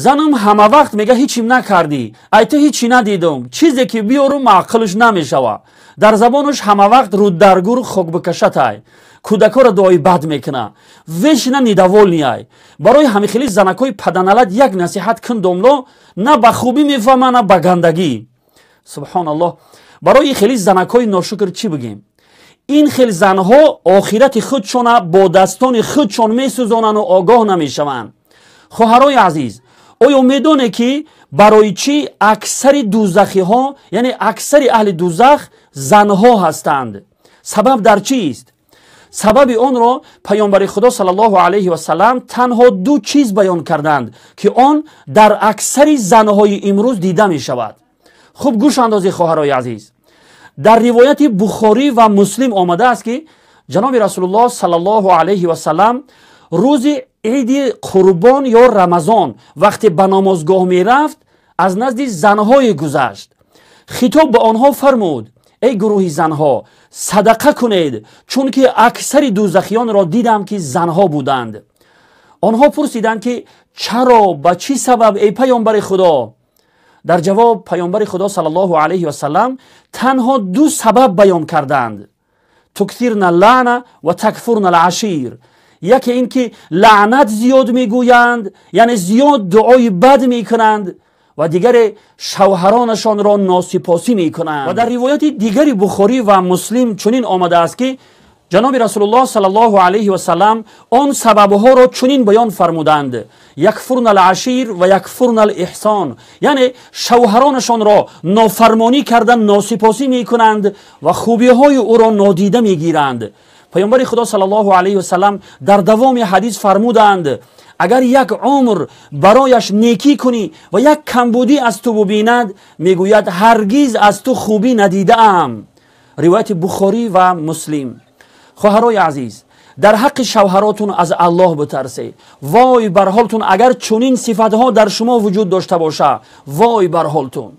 Занам ҳама вақт мега ҳичим накардӣ, ай ту ҳичи надидум, чизе ки биёрум маъқилш намешава. Дар забонаш ҳама вақт рӯддаргур хокбикашатай, кӯдакҳоро дуои бад мекуна, вешина недовольный. Барои ҳамихели занакҳои паданалат як насиҳат кун домло, на ба хубӣ мефаҳма, на ба гандагӣ. Субҳоналлоҳ. Барои хели занакҳои ношукр чӣ бигем? Ин хел занҳо охирати худшона бо дастони худшон месӯзонану огоҳ намешаванд. Хоҳарои азиз, оё медоне ки барои чӣ аксари дузахиҳо, яъне аксари аҳли дузах занҳо ҳастанд? Сабаб дар чист? Сабаби онро паёмбари Худо саллаллоҳу алайҳи васалам танҳо ду чиз баён карданд, ки он дар аксари занҳои имрӯз дида мешавад. Хуб гӯш андозӣ, хоҳарои азиз. Дар ривояти Бухорӣ ва Муслим омадааст, ки ҷаноби Расулуллоҳ саллаллоҳу алайҳи васалам рӯзи иди Қурбон ё Рамазон вақте ба намозгоҳ мерафт, аз назди занҳое гузашт. Хитоб ба онҳо фармуд: эй гурӯҳи занҳо, садақа кунед, чунки аксари дузахиёнро дидам, ки занҳо буданд. Онҳо пурсиданд, ки чаро, ба чӣ сабаб, эй паёмбари Худо? Дар ҷавоб паёмбари Худо саллаллоҳу алайҳи васалам танҳо ду сабаб баён карданд: туксирна лаъна ва такфурна лашир. Яке ин ки лаънат зиёд мегӯянд, яъне зиёд дуои бад мекунанд, ва дигаре шавҳаронашонро носипосӣ мекунанд. Ва дар ривояти дигари Бухорӣ ва Муслим чунин омадааст, ки ҷаноби Расулуллоҳ саллаллоҳу алайҳи васалам он сабабҳоро чунин баён фармуданд: якфурна алашир ва якфурна алэҳсон, яъне шавҳаронашонро нофармонӣ карда носипосӣ мекунанд ва хубиҳои ӯро нодида мегиранд. Паёмбари Худо саллаллоҳу алайҳи васалам дар давоми ҳадис фармуданд: агар як умр барояш некӣ кунӣ ва як камбудӣ аз ту бубинад, мегӯяд: ҳаргиз аз ту хубӣ надидаам. Ривояти Бухорӣ ва Муслим. Хоҳарои азиз, дар ҳаққи шавҳаротун аз Аллоҳ битарсед. Вой бар ҳолтун, агар чунин сифатҳо дар шумо вуҷуд дошта боша, вой бар ҳолтун.